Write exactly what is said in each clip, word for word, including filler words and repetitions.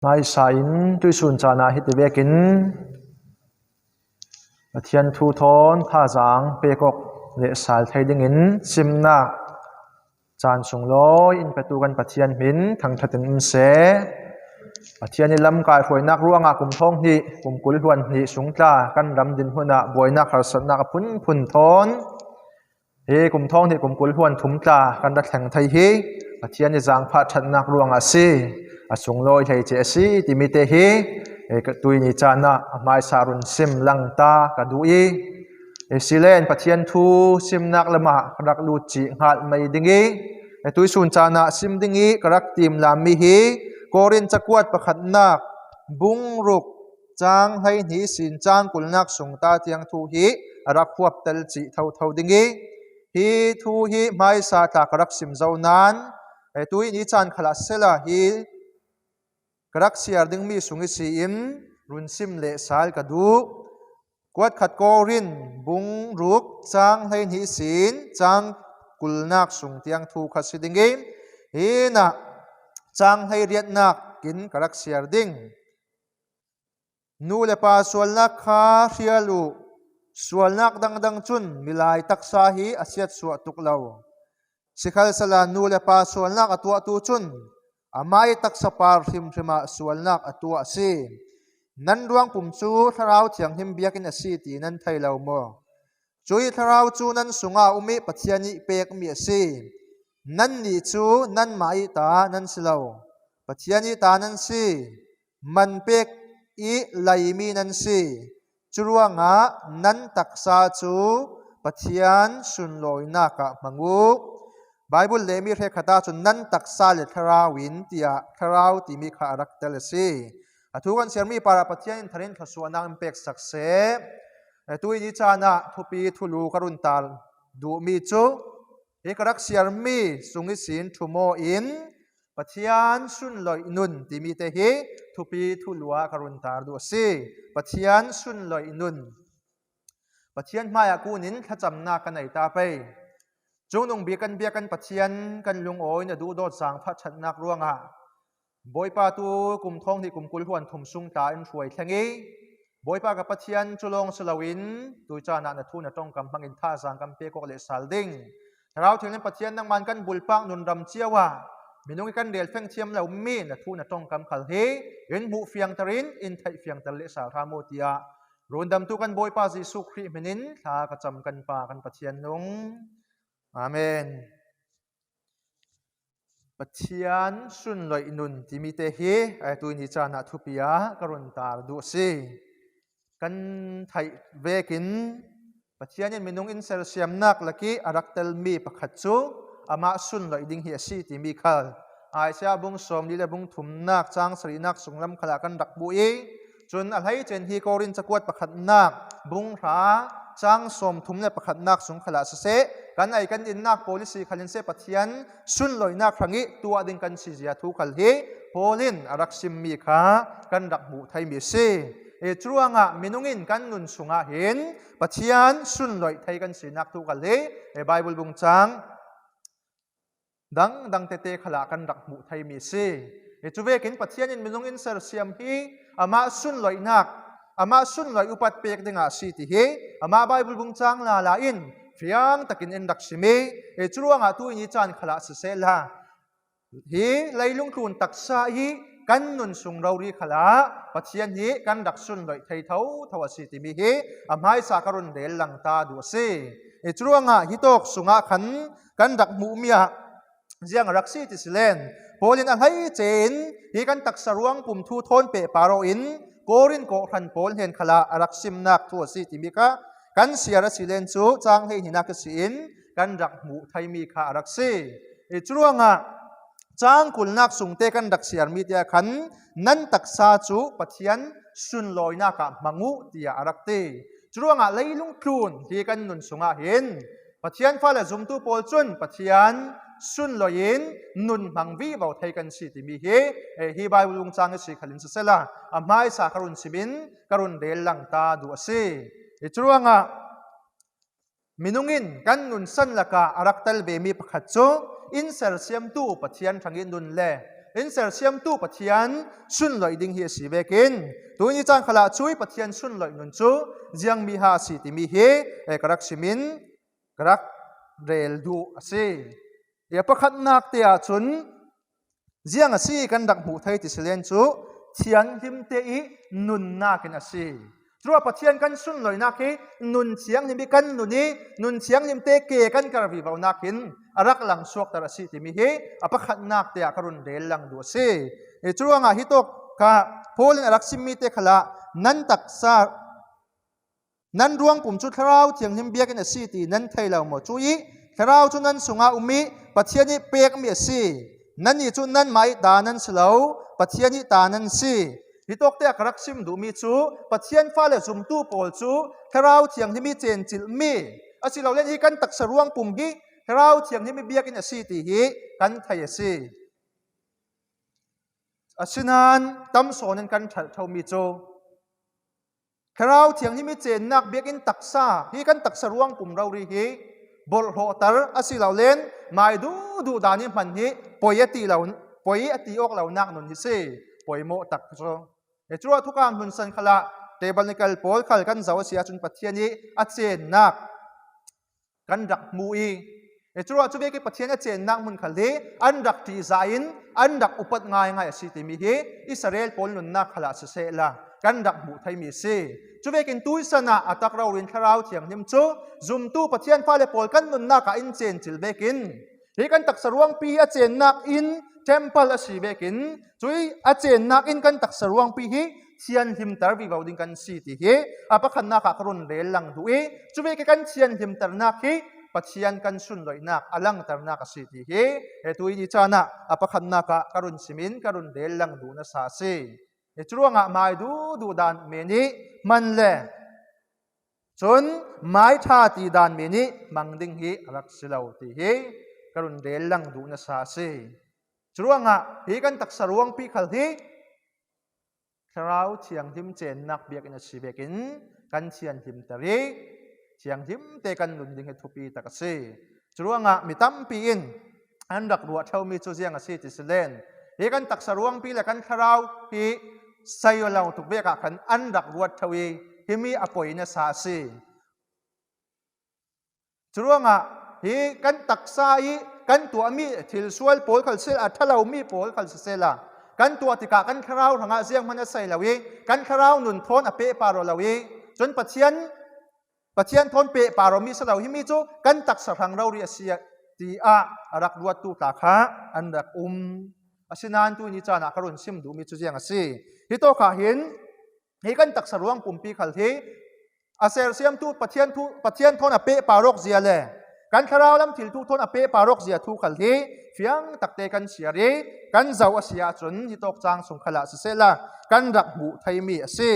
Hmaisa in tuisun caan ah hiti vekin Pathian thu thawn thazaang pek awk leh sal thei dingin simnak caan sunglawi in petu kan Pathian hmin thangthat in um seh. Pathian i lamkai hruainak ruangah kum thawng hnih kum kul hluan hnih sung tla kan ram dinhmun ah buainak harsatnak a phunphun thawn hi kum thawng hnih kum kul hluan thum tla kan ra thleng thei hi. Pathian i zaangfah ṭhatnak ruangah a si. A sunglawi hleice a si timi te hi, eh, ka tui ni caan ah a hmaisa run sim lang ta ka duh i, eh, silen Pathian thu simnak lamah ka rak lut cih hngalh mai ding i, eh, tuisun caan ah sim ding i ka rak timlam mi hi Korin cakuat pakhatnak bung ruk cang hleihnih sin cang kulnak sung ta tiang thu hi a rak huaptel cih thotho ding i, hi thu hi hmaisa tla ka rak sim zo nan, eh, tui ni caan khalah sela hi ka rak siar ding mi sung i si in run sim leh sal ka duh. Kuat khat Korin bung ruk cang hleihnih sin cang kulnak sung tiang thu kha si ding i, hinah cang hleiriatnak in ka rak siar ding. Nu le pa sualnak kha hrial uh, sualnak dangdang cun milai taksa hi a siatsuah tuk lo. Sikhalsehla nu le pa sualnak a tuahtu cun amah i taksa par hrimhrim ah sualnak a tuah a si. Nan ruangpum cu Thlarau Thianghlim biakinn a si ti nan thei lo maw? Cuih Thlarau cu nan sungah a um i Pathian i pekmi a si. Nannih cu nanmah i ta nan si lo, Pathian i ta nan si. Man pek i leimi nan si. Curuangah nan taksa cu Pathian sunlawinak ah hmang uh. Baibal lehmi hrekkhat ahcun nan taksa le thlarau in tiah thlarau timi kha a rak tel a si. A thu kan siarmi parah Pathian in thar in thluasuahnak in peksak seh. Tui ni caan ah thupi thulu ka run tar duhmi cu hi ka rak siarmi sung ihsin ṭhum aw in Pathian sunloih nun timi te hi thupi thulu ah ka run tar duh a si. Pathian sunloih nun. Pathian hmaiah kunin thlacamnak ka nei ta pei. Cungnung bik kan biak kan Pathian kan lungawi in a duhdawt zaangfah ṭhatnak ruangah Bawipa tu kum thawng hnih kum kul hluan thum sung tla in hruai thleng i, Bawipa ka Pathian, cu lawng si loin tui caan ah na thu na ṭongkam hmangin thazaang kan pek awk leh sal ding. Thlarau Thianghlim Pathian, nangman kan bulpak nunram cio ah minung i kan rel feng thiam lomi na thu na ṭongkam khal hi in hmuh fiangter in in theih fiangter leh sal hram aw, tiah rundamtu kan Bawipa Jesuh Khrih hmin in thla ka cam kan Pa kan Pathian nung. Amen. Pathian sunloih nun timi te hi, eh, tui ni caan ah thupi ah ka run tar duh a si. Kan theih vekin Pathian in minung in sersiamnak lak i a rak telmi pakhat cu amah sunloih ding hi a si timi khal Isaiah bung sawmli le bung thumnak cang sarihnak sunglam khalah kan rak hmuh i, cun a hleice in hi Korin cakuat pakhatnak bung hra cang sawmthum le pakhatnak sung khalah siseh, kan ei kan innak pawl i si khal in seh, Pathian sunloihnak hrang i tuah ding kan si zia thu khal hi Paul in a rak simmi kha kan rak hmuh theimi a si. Eh, curuangah minung in kan nun sungah hin Pathian sunloih thei kan sinak thu khal hi, eh, Baibal bung cang dangdang tete khalah kan rak hmuh theimi a si. Hi cu vekin Pathian in minung in sersiam hi amah sunloihnak, amah sunloih upat pek dingah a si ti hi amah Baibal bung cang lala in fiang takin in rak sim i, hi curuangah tui ni caan khalah sisehla, hi leilung tlun taksa hi kan nun sung rori khalah Pathian hi kan rak sunloih thei thotho a si timi hi a hmaisa ka run rel lang ta duh a si. Hi curuangah hi tawk sungah khan kan rak hmuhmi ah ziang a rak si ti si len, Paul in a hleice in hi kan taksa ruangpum thu thawn pehpar aw in Korin kawhhran pawl hnen khalah a rak simnak thu a si timi kha kan siar a si len cu cang hleihnih nak ihsin kan rak hmuh theimi kha a rak si. Hi curuangah cang kulnak sungte kan rak siarmi te ah khan nan taksa cu Pathian sunlawinak ah hmang uh, tiah a rak ti. Curuangah leilung tlun hi kan nun sungah hin Pathian fale zumtu pawl cun Pathian sunloih in nun hmang vivo thei kan si timi hi, eh, hi Baibal bung cang i si khal in sisehla, a hmaisa ka run sim in ka run rel lang ta duh a si. Hi curuangah minung in kan nun san lakah a rak tel vemi pakhat cu in sersiamtu Pathian hrang i nun le in sersiamtu Pathian sunloih ding hi a si vekin, tuni cang khalah cui Pathian sunloih nun cu ziangmi ha a si timi hi, eh, ka rak simin ka rak rel duh a si. I a pakhatnak te ahcun ziang a si kan rak hmuh thei ti si len cu thianghlim te i nunnak in a si. Curuah Pathian kan sunloihnak hi nun thianghlim i kan nun i nun thianghlim te ke kan kar vivo nakin a rak lang suakter a si timi hi a pakhatnak te ah ka run rel lang duh a si. I curuangah hitawk kha Paul in a rak simmi te khalah nan taksa nan ruangpum cu Thlarau Thianghlim biakinn a si ti nan thei lo maw? Cu i Thlarau cu nan sungah um i Pathian i pekmi a si. Nannih cu nanmah i ta nan si lo, Pathian i ta nan si. Hitawk te ah ka rak sim duhmi cu Pathian fale zumtu pawl cu Thlarau Thianghlim i cencilhmi a si lo len hi kan taksa ruangpum hi Thlarau Thianghlim i biakinn a si ti hi kan thei a si. Asinain tam sawn in kan ṭhalh ṭhomi cu Thlarau Thianghlim i cennak biakinn taksa hi kan taksa ruangpum rori hi borhhlawhter a si lo len mai duhduh dan i hman hi poi a ti lo, poi a ti awk lonak nun hi si, poimawh tak cu. Hi curuah thukam hmunsan khalah tabernacle pawl khal kan zoh a si ahcun Pathian i a cennak kan rak hmu i, hi curuah cu vek i Pathian a cennak hmun khal hi an rak ṭihzah in an rak upat ngaingai a si timi hi Israel pawl nunnak khalah sisehla kan rak hmuh theimi a si. Cu vekin tuisan ah a tak rori in Thlarau Thianghlim cu zumtu Pathian fale pawl kan nunnak ah in cencil vekin hi kan taksa ruangpi hi a cennak in temple a si vekin cui a cennak in kan taksa ruangpi hi thianhlimter vivo ding kan si ti hi a pakhatnak ah ka run rel lang duh i, cu vek i kan thianhlimternak hi Pathian kan sunloihnak a langternak a si ti hi he tuni caan ah a pakhatnak ah ka run simin ka run rel lang duh nasa a si. Hi curuangah mai duhduh dan men i hman le cun mai ṭha ti dan men i hmang ding hi a rak si lo ti hi ka run rel lang duh nasa a si. Curuangah hi kan taksa ruangpi khal hi Thlarau Thianghlim cennak biakinn a si vekin kan thianhlimter i thianghlim te kan nun ding hi thupi tak a si. Curuangah mi tampi in an rak ruah ṭheumi cu ziang a si ti si len, hi kan taksa ruangpi le kan thlarau hi sayo lo tuk vek ah khan an rak ruat ṭheu i himi a poi nasa a si. Curuangah hi kan taksa i kan tuahmi thil sual pawl khal siseh, a ṭha lomi pawl khal sisehla kan tuah tikah kan thlarau hrangah zianghman a sai lo i kan thlarau nun thawn a pehpar aw lo i cun Pathian, Pathian thawn pehpar awmi si lo, himi cu kan taksa hrang rori a si tiah a rak ruattu tla kha an rak um. Asinain tuni caan ah ka run sim duhmi cu ziang a si? Hitawk ah hin hi kan taksa ruang pumpi khal hi a sersiamtu Pathian thu, Pathian thawn a pehpar awk zia le kan thlarau lam thil thu thawn a pehpar awk zia thu khal hi fiang takte kan siar i kan zoh a si ahcun hitawk cang sung khalah sisehla kan rak hmuh theimi a si.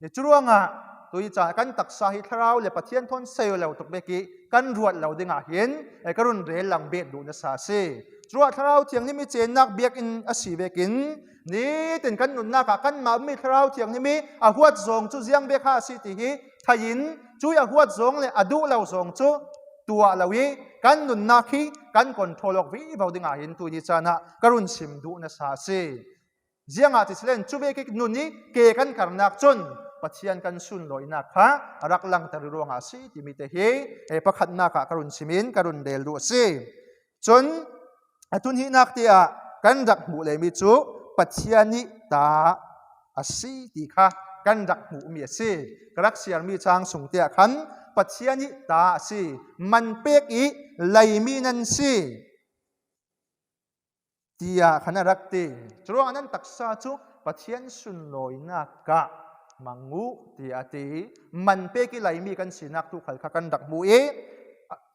Hi curuangah tui caan kan taksa hi thlarau le Pathian thawn sayo lo tuk vek i kan ruat lo dingah hin, eh, ka run rel lang bet duh nasa a si. Curuah Thlarau Thianghlim i cennak biakinn a si vekin nitin kan nunnak ah kanmah ummi Thlarau Thianghlim i a huat zawng cu ziang vek ha a si ti hi thei in cui a huat zawng le a duh lo zawng cu tuah lo i kan nunnak hi kan control awk vivo dingah hin tuni caan ah ka run sim duh nasa a si. Ziangah ti si len cu vek i nun i ke kan karnak cun Pathian kan sunlawinak kha a rak langter i ruangah a si timi te hi, eh, pakhatnak ah ka run simin ka run rel duh a si. Cun a thuhnihnak te ah kan rak hmuh lemi cu Pathian i ta a si ti kha kan rak hmuhmi a si. Ka rak siarmi cang sung te ah khan Pathian i ta a si, man pek i leimi nan si tiah khan a rak ti. Curuangah nan taksa cu Pathian sunlawinak ah hmang uh tiah a ti. Man pek i leimi kan sinak thu khal kha kan rak hmuh i,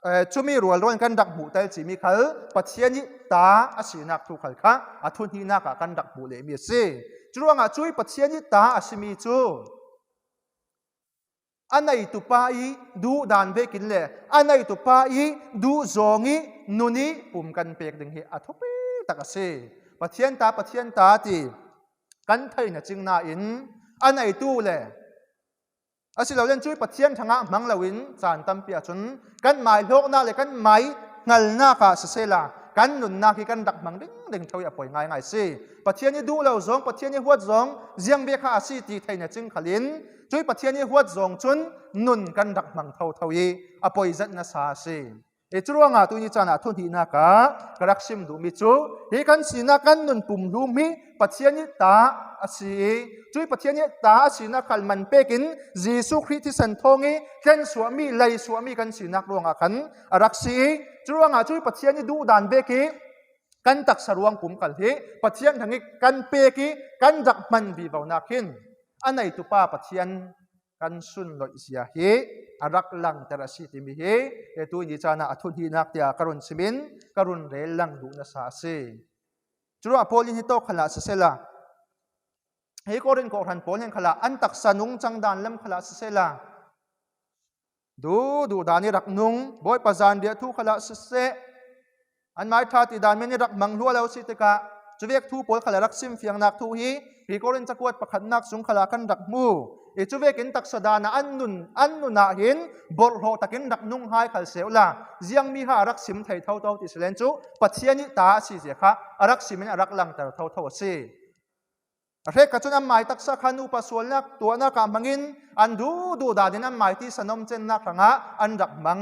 eh, cumi rualrual in kan rak hmuh tel cimi khal Pathian i ta a sinak thu khal kha a thuhnihnak ah kan rak hmuh lehmi a si. Curuangah cui Pathian i ta a simi cu a neitu pa i duh dan vekin le a neitu pa i duh zawng i nun i pum kan pek ding hi a thupi tak a si. Pathian ta, Pathian ta ti kan theih na cing nain a neitu le asilole cui Pathian hrangah hmang loin caan tampi ahcun kanmai hlawknak le kanmai hngalnak ah sisehla Kan nunnak hi kan rak hmang dingding tho i a poi ngaingai si. Pathian i duh lo zong, Pathian i huat zong, ziang ve kha a si ti theihna cing khalin, cui Pathian i huat zong cun nun kan rak hmang thotho i a poi zet nasa a si. I curuangah tuni caan ah thuhnihnak ah ka rak sim duhmi cu, hi kan sinak kan nun pumhlum hi Pathian i ta a si i, cui Pathian i ta a sinak khal man pekin Jesuh Khrih thisen thawng i tlensuahmi, leisuahmi kan sinak ruangah khan a rak si i, curuangah cui Pathian i duhdan vek i kan taksa ruang pum khal hi Pathian hrang i kan pek i kan rak hman vivonak hin a neitu pa Pathian kan sunloih zia hi a rak langter a si timi hi, e, tuni caan ah a thuhnihnak tiah ka run simin ka run rel lang duh nasa a si. Curuah Paul in hitawk khalah sisehla, hi Korin kawhhran pawl hin khalah an taksa nungcang dan lam khalah sisehla, duh duh dan i rak nung, Bawipa zanriah thu khalah siseh, anmai ṭha ti dan men i rak hmang hlua lo si tikah, cuvek thu pawl khalah rak simfiangnak thu hi, hi Korin cakuat pakhatnak sung khalah kan rak hmu. I cuvekin taksa dan ah an nun, an nun ah hin borhhlawh takin rak nung hai khal sehla, ziangmi ha a rak sim thei thotho ti si len cu Pathian i ta a si zia kha a rak simin a rak langter thotho a si. A hrek kha cun anmai taksa kha nupa sualnak tuahnak ah hmangin an duh duh dan in anmai tisa nomcennak hrangah an rak hmang.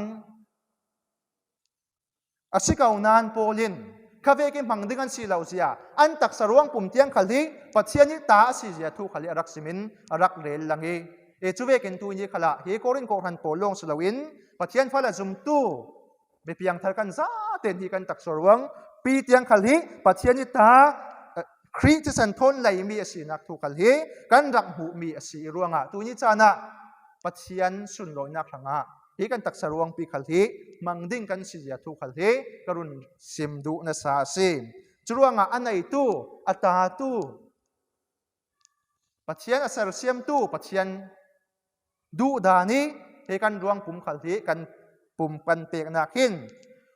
A si ko nain Paul in khavek i hmang ding an si lo zia, an taksa ruang pum tiang khal hi Pathian i ta a si zia thu khal hi a rak simin a rak rel lang i, e, cuvekin tuni khalah hi Korin kawhhran pawl lawng si loin Pathian fala zumtu mi piangthar kan zaten hi kan taksa ruang pi tiang khal hi Pathian i ta, eh, Khrih thisen thawn leimi a sinak thu khal hi kan rak hmuhmi a si i ruangah tuni caan ah Pathian sunlawinak hrangah hi kan taksa ruangpi khal hi hmang ding kan si zia thu khal hi ka run sim duh nasa a si. Curuangah a neitu, a tatu, Pathian a sersiamtu, Pathian duhdan i hi kan ruang pum khal hi kan pum kan peknak hin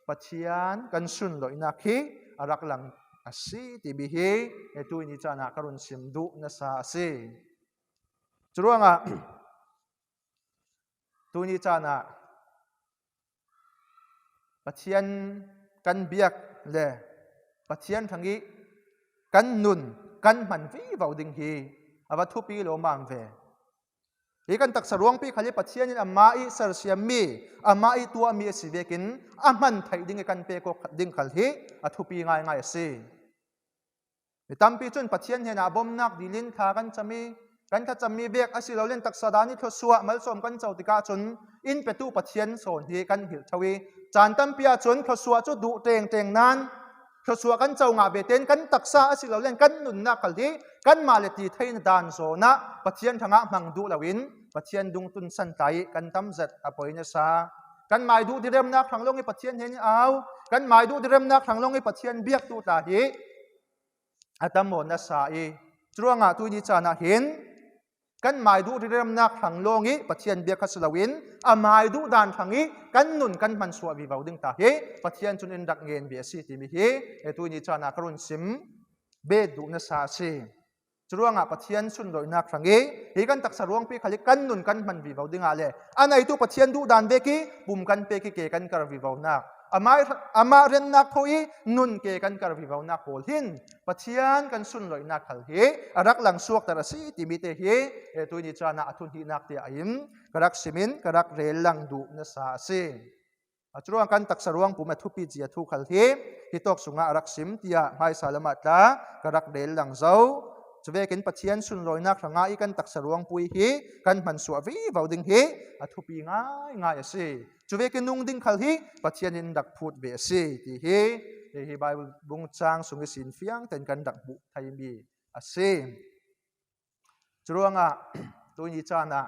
Pathian kan sunlawihnak hi a rak lang a si timi hi, e, tuni caan ah ka run sim duh nasa a si. Curuangah tuni caan ah Pathian kan biak le Pathian hrang i kan nun kan hman vivo ding hi a va thupi lawmmam ve. Hi kan taksa ruangpi khal hi Pathian in amah i sersiammi, amah i tuahmi a si vekin a hman theih ding i kan pek aw ding khal hi a thupi ngaingai a si. Mi tampi cun Pathian hnenah a bomnak dil in thla kan cam i, kan thlacammi vek a si lo len taksa dan i thluasuah malsawm kan co tikah cun inn petu Pathian sawn hi kan hilh tho i, caan tampi ahcun thluasuah cu duh ṭengṭeng nain thluasuah kan co ngah ve tein kan taksa a si lo len kan nunnak khal hi kanmah le ti theihna dan zawn ah Pathian hrangah hmang duh loin Pathian dungtun san tlai i kan tam zet a poi nasa. Kan mai duh diremnak hrang lawng i Pathian hnen i au, kan mai duh diremnak hrang lawng i Pathian biaktu tla hi a tam aw nasa i, curuangah tuni caan ah hin kan mai duh diremnak hrang lawng i Pathian biak kha si loin a mai duh dan hrang i kan nun kan hman suah vivo ding ta hi Pathian cun in rak ngen ve a si timi hi, e, tuni caan ah ka run sim bet duh nasa a si. Curuangah Pathian sunlawihnak hrang i hi kan taksa ruangpi khal i kan nun kan hman vivo dingah le a neitu Pathian duhdan vek i pum kan pek i ke kan kar vivonak, amah, amah rennak thaw i nun ke kan kar vivonak pawl hin Pathian kan sunlawihnak khal hi a rak langsuakter a si timi te hi, e, tuni caan ah a thuhnihnak tiah in ka rak simin ka rak rel lang duh nasa a si. A curuang kan taksa ruang pum a thupi zia thu khal hi hitawk sungah a rak sim tiah hmaisa lamah tla ka rak rel lang zo. Cuvekin Pathian sunlawinak hrangah i kan taksa ruangpui hi kan hmansuah vivo ding hi a thupi ngaingai a si. Cuvekin nung ding khal hi Pathian in rak phut ve a si ti hi, hi, hi Bible bung cang sung i sin fiang ten kan rak hmuh theimi a si. Curuangah tuni caan ah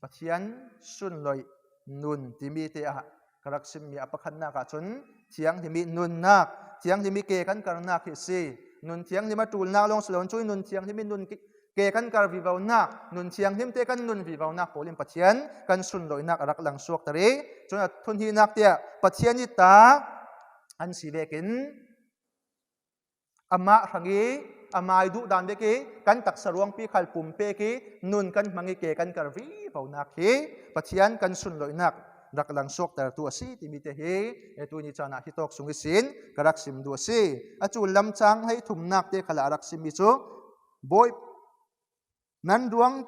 Pathian sunlawih nun timi te ah ka rak simmi a pakhatnak ahcun thianghlim i nunnak, thianghlim i ke kan karnak hi a si. Nun thianghlim a ṭulnak lawng si loin cui nun thianghlim i nun ke, ke kan kar vivonak, nun thianghlim te kan nun vivonak pawl in Pathian kan sunlawihnak a rak langsuakter i, cun a thuhnihnak tiah Pathian i ta an si vekin amah hrang i a mai duh dan vek i kan taksa ruangpi khal pum pek i nun kan hmang i ke kan kar vivonak hi Pathian kan sunlawihnak rak lang suaktertu a si timi te hi, e, tuni caan ah hi tawk sung ihsin ka rak sim duh a si. A cul lam cang hleithumnak te khal ah a rak simmi cu, Bawi, nan ruang,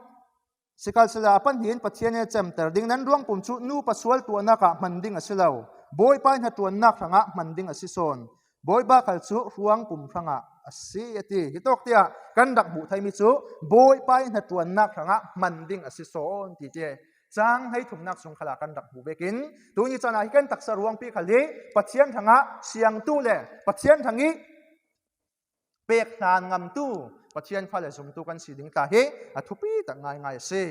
sikhalsehla a pahnih in Pathian in a cemter ding, nan ruangpum cu nupa sual tuahnak ah hman ding a si lo, Bawipa ih hnaṭuannak hrangah hman ding a si sawn. Bawipa khal cu ruangpum hrangah a si, a ti. Hi tawk tiah kan rak hmuh theimi cu Bawipa ih hnaṭuannak hrangah hman ding a si sawn ti te cang hleithumnak sung khalah kan rak hmuh vekin, tuni caan ah hi kan taksa ruangpi khal hi Pathian hrangah siangtu le Pathian hrang ih pek hlan ngamtu, Pathian fale zumtu kan si ding tla hi a thupi tak ngaingai a si.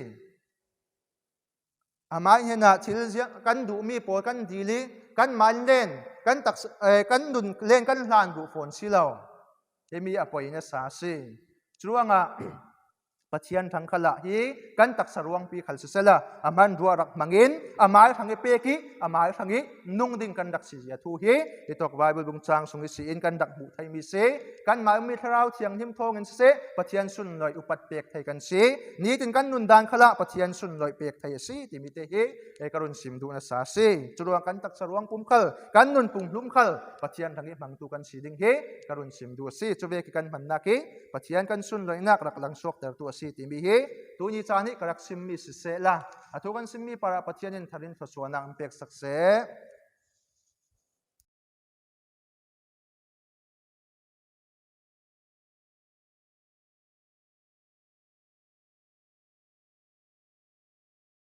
Amah hnenah thil ziang kan duhmi pawl kan dil ih kanmah in len, kan taksa, eh, kan nun len kan hlan duh fawn si lo. Himi a poi nasa a si. Curuangah Pathian hrang khalah hi kan taksa ruangpi khal sisehla, a hmanrua rak hmangin, amai hrang ih pek ih, amai hrang ih nung ding kan rak si zia thu hi, hi tawk Baibal bung cang sung ihsin kan rak hmuh theimi si. Kanmah ummi Thlarau Thianghlim thawngin siseh, Pathian sunloih upat pek thei kan si. Nitin kan nundan khalah Pathian sunloih pek thei a si timi te hi, e, ka run sim duh nasa a si. Curuang kan taksa ruangpum khal, kan nun pumhlum khal Pathian hrang ih hmangtu kan si ding hi ka run sim duh a si. Cuvek ih kan hmannak hi Pathian kan sunloihnak rak lang suaktertu a si timi hi tuni caan ih ka rak simmi sisehla, a thu kan simmi parah Pathian in thar in thluasuahnak in peksak seh.